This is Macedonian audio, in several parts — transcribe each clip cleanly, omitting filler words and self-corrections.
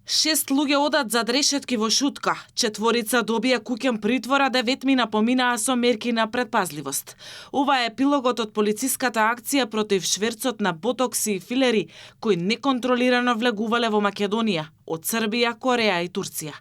6 луѓе одат зад решетки во Шутка, 4 добија куќен притвор, а 9 поминаа со мерки на предпазливост. Ова е епилогот од полициската акција против шверцот на ботокси и филери, кои неконтролирано влегувале во Македонија, од Србија, Кореја и Турција.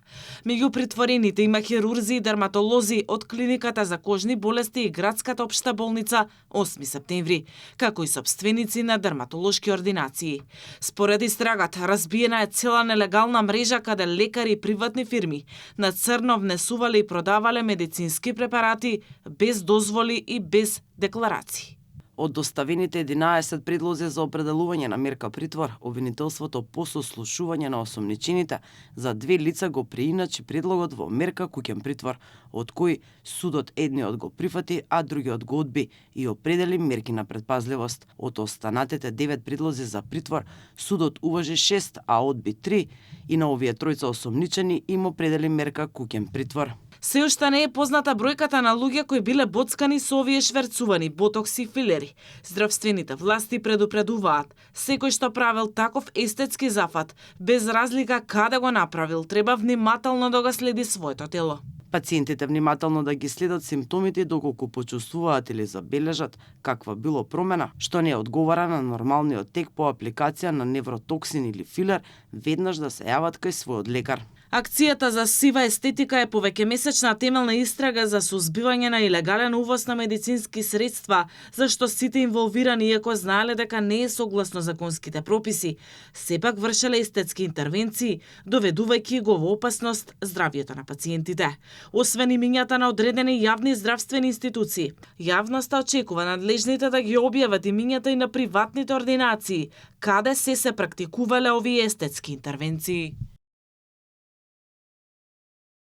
Меѓу притворените има хирурзи и дерматолози од клиниката за кожни болести и градската општа болница 8 септември, како и сопственици на дерматолошки ординации. Според истрагата, разбиена е цела нелегална мрежа каде лекари и приватни фирми на црно внесувале и продавале медицински препарати без дозволи и без декларации. Од доставените 11 предлози за определување на мерка притвор, обвинителството по сослушување на осомничените за 2 лица го преиначи предлогот во мерка куќен притвор, од кој судот едниот го прифати, а другиот го одби и определи мерки на предпазливост. Од останатите 9 предлози за притвор, судот уважи 6, а одби 3 и на овие тројца осомничени им определи мерка куќен притвор. Се уште не е позната бројката на луѓе кои биле боцкани со овие шверцувани ботокси и филери. Здравствените власти предупредуваат, секој што правил таков естетски зафат, без разлика каде го направил, треба внимателно да го следи своето тело. Пациентите внимателно да ги следат симптомите доколку почувствуваат или забележат каква било промена, што не одговара на нормалниот тек по апликација на невротоксин или филер, веднаш да се јават кај својот лекар. Акцијата за сива естетика е повеќемесечна темелна истрага за сузбивање на илегален увоз на медицински средства, зашто сите инволвирани, иако знаеле дека не е согласно законските прописи, сепак вршеле естетски интервенции, доведувајќи го во опасност здравјето на пациентите. Освен имињата на одредени јавни здравствени институции, јавноста очекува надлежните да ги објават имињата и на приватните ординации, каде се практикувале овие естетски интервенции.